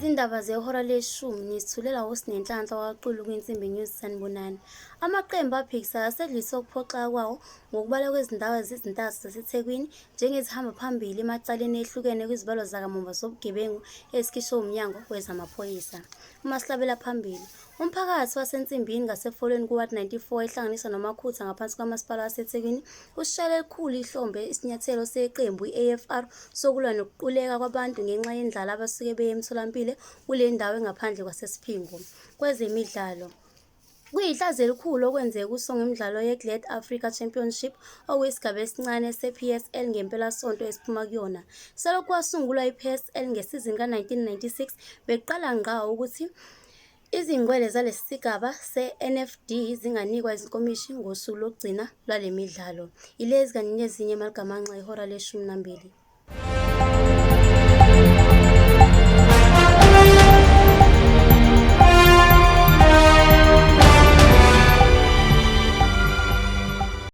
Izindaba zehora leshumi nizithulela uSinenhlanhla wakwaXulu kwiNsimbi News sanibonani. Amaqembu aphikisayo asedlulise ukuphoxeka kwawo ngokubalwa kwezindawo ezintathu zaseThekwini njengezihamba phambili emacaleni ehlukene kwizibalo zakamuva zobugebengu ezikhishwe wuMnyango wezamaPhoyisa. Uma sihlabela phambili, umphakathi waseNsimbini ngaseFolweni ku-Ward 94 ehlanganisa noMakhutha ngaphansi kukaMasipala waseThekwini usishayele elikhulu ihlombe isinyathelo seqembu i-AFR sokulwa nokuquleka kwabantu ngenxa yendlala abasuke beye emtholampilo kule ndawo engaphandle kwaseSiphingo. Kwezemidlalo. Kuyihlazo elikhulu okwenzeke kusongwe imidlalo yeGladAfrica Championship okuyisigaba esincane sePSL ngempelasonto esiphuma kuyona. Selokhu kwasungulwa iPSL ngesizini ka-1996 bekuqala ngqa ukuthi izingqwele zalesi sigaba seNFD zinganikwa izinkomishi ngosuku lokugcina lwale midlalo. Yilezi kanye nezinye emaligamanxe ehora leshumi nambili.